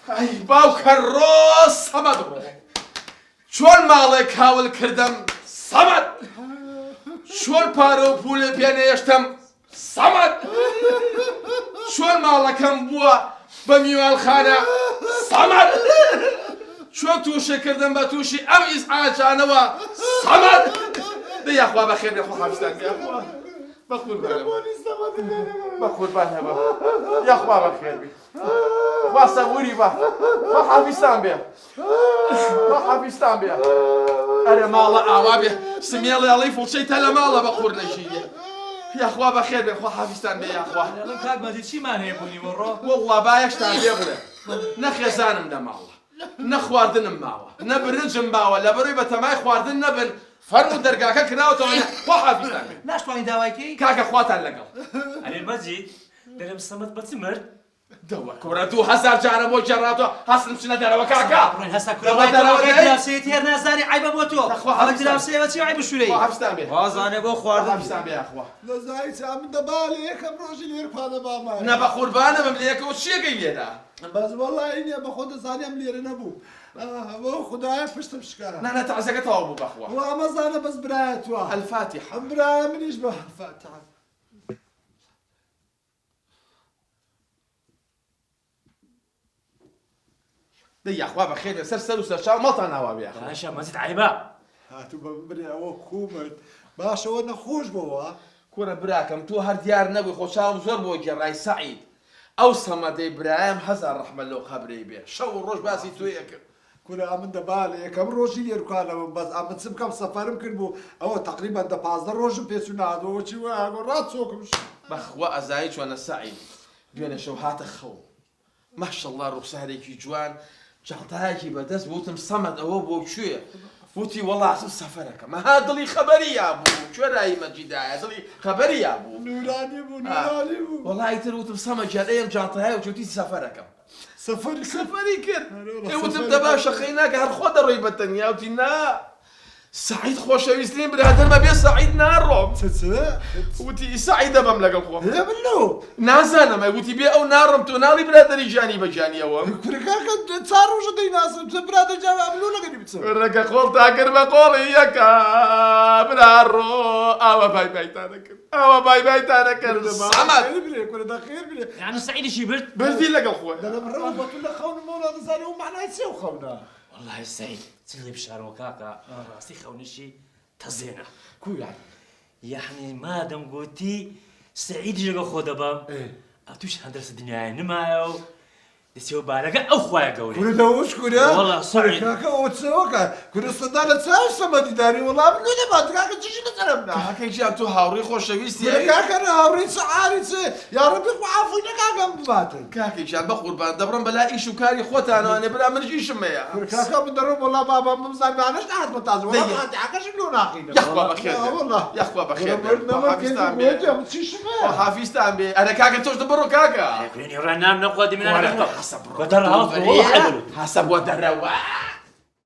ئەی باوکە ڕۆ سەمەد ڕۆ چۆن ماڵێ کاول کردم سەمەد چۆن پارە و پولێ پێ نەیەشتم سەمەد چۆن ماڵەکەم بووە بە میوانخانە سەمەد چۆن تووشێ کردم بە تووشی ئەم ئیزعاجانەوە سەمەد دە یاخوا بەخێر بێ خۆحافیزتان بێ یاخوا بەقوربانە بەقوربانە بە یاخوا بەخێر بی خوا سەبوری بە خوا حافیزتان بێ خوا حافیزتان بێ ئەرێ ماڵە ئاوا بێ سمێڵێ ئەڵێی فڵچەی تە لە ماڵە بە قور نەژیرێ یاخوا بەخێر بێن خوا حافیزتان بێ یاخوا کاک مەجید چیمان هەیە بۆ نیوەڕۆ وەڵڵا بایەشتان پێ بڵێ نە خێزانم لە ماڵە نە خواردنم ماوە نە برنجم ماوە لەبەرەوەی بەتەمای خواردن نەبن فەرموو دەرگاکە کراوەتەوە نە خوا حافیزتان بێ ناشتوانی داوای کەی کاکە خواتان لەگەڵ ئەرێ مەجید دەرم سەمەد بە چ مرد؟ دەوە کورە 2000 جارە بۆ گێڕاتەوە هەستن بچنە دەرەوە کاکە بڕۆین هەستا کورە دەوە وای دەرەوە تۆ دەی دراوسێیەتی هەر نازانی عەیبە بۆ تۆ دەخوا ئەڵێ حەفیزتان دراوسێیە بە چی عەیب شورەیی خوا حەفیزتان بێ وازانێ بۆ خوا خواردن حەفیزتان بێ یاخوا دەزانی چا من دەبا لە یەکەم ڕۆژی لێر کوانە بامایە نە بەقوربانە بم لە یەکەوە چیەکەی لێرە بەس وەڵی نییە بە خۆ دەزانی ئەم لێرە نەبوو بۆ خدایە پشتم شکا نا نا تەعزەکە تەواو بوو بەخوا وەڵا مەزانە بەس برایە توا الفاتحە برایە منیش بە الفاتحە دەی یاخوا بەخێر بێ سەر سەر و سەرچاو ماڵتان ئاوا بێ یاخوا. باشە مەجید عەیبە. هاتوو بە بمرێ ئەوە کوو مرد باشە ئەوە نەخۆش بۆوە. کورە براکەم تۆ هەر دیار نەبووی خۆ چاوم زۆر بۆ گێڕای سەعید ئەو سەمەدەی برایم هەزار ڕەحمەت لەو قەبرەی بێ شەو و ڕۆژ باسی تۆی ئەکرد. کورە ئەمن دەبا لە یەکەم ڕۆژی لێرکانەوەم بەس ئەمن چ بکەم سەفەرم کرد بوو ئەوە تەقریبەن دە 15 ڕۆژم پێچوو نەهاتووە چی وایە گۆ ڕاست چۆکم شکا. بەخوا ئەزانی چۆنە سەعید دوێنێ شەو هاتە خەوم ماشااللە ڕوخسارێکی جوان جاڵتایەکی بەدەست بوو وتم سەمەد ئەوە بۆ کوێ وتی وەڵا ئەچم سەفەرەکەم ئەها دڵی خەبەری یابوو کوێ رایی مەجیدایە دڵی خەبەری یابوو نورانی بوو نورانی بوو وەڵا ئیتر وتم سەمەد گیان ئەی ئەم جانتایە وتی وتی سەفەرەکەم سەفەری کرد سەفەری کرد ئەرێ ئێ وتم سەفەری دە باشە کرد قەی ناکا هەر خۆت دەڕۆی بە تەنیا وتی نا سەعید خۆشەویسترین برادەرمە بێ سەعید ناڕۆم. چ چ؟ وتی سەعید دەبەم لەگەڵ خۆم. هێ من لۆ؟ نازانم ئەی وتی بێ ئەو ناڕۆم تۆ ناڵی برادەری گیانی بە گیانی ئەوەم. کورە کاکە چار ڕۆژە دەیناسم چ برادەر گیان ئەمن لۆ لەگەری بچم. کورە کە قۆڵتا کرد بە قۆڵی یەکا براڕۆ ئاوا بای بایتان ئەکرد ئاوا بای بایتان ئەکرد سەمەد. خێر برێ کورە دە خێر برێ. یانی سەعیدیشی برد؟ بردی لەگەڵ خۆی. دەڵێم ڕەوە بە تو لە خەونم مەولا دەزانی ئەو مەعنای چیە ئەو خەونە؟ وەڵاهی سەعید چ لێ بشارمەوە کاکە ڕاستی خەونێکی تەزێنە. کو یانی؟ یەعنی مادەم گۆتی سەعیدیش لەگەڵ خۆ دەبەم ئەتوش هەندرسە دنیایە نمایە و دەچێەوە بارەگە ئەو خوایە گەورەیە. کورە دەوش کورە وەڵا سەعید کاکە ئەوە چەوەکە کورە سەدا لە چاو سەمەدی داری وەڵا من لۆ دەبات کاکە چیشی لەسەرم نا کاکە گیان تۆ هاوڕێی خۆشەویستی کورە کاکە نە هاوڕێی چ عاری چ یاڕەبی خوا عەفوی نەکا گەم بباتن. کاکە گیان بەقوربان دەبڕم بەلا ئیش و کاری خۆتانەوە نێ برا منیش ئیشم هەیە. کورە کاکە من دەڕۆم وەڵا بابا بمزانم نانەش نەهاتمە تازە وەڵا فاتیحەکەشم لۆ ناخینم یاخوا بەخێر بێ یاخوا بەخێر بێ کورە خوا حافیزتان بێ من چیشم هەیە خوا حافیزتان بێ ئەرێ کاکە تۆش دەبڕۆ کاکە. ئەرێ کورە نیڕە نام نەخوا دەمێ کورە نانەخوا هەسە بڕۆ بەدەر هەڵ هەسە بۆ دەرەوە.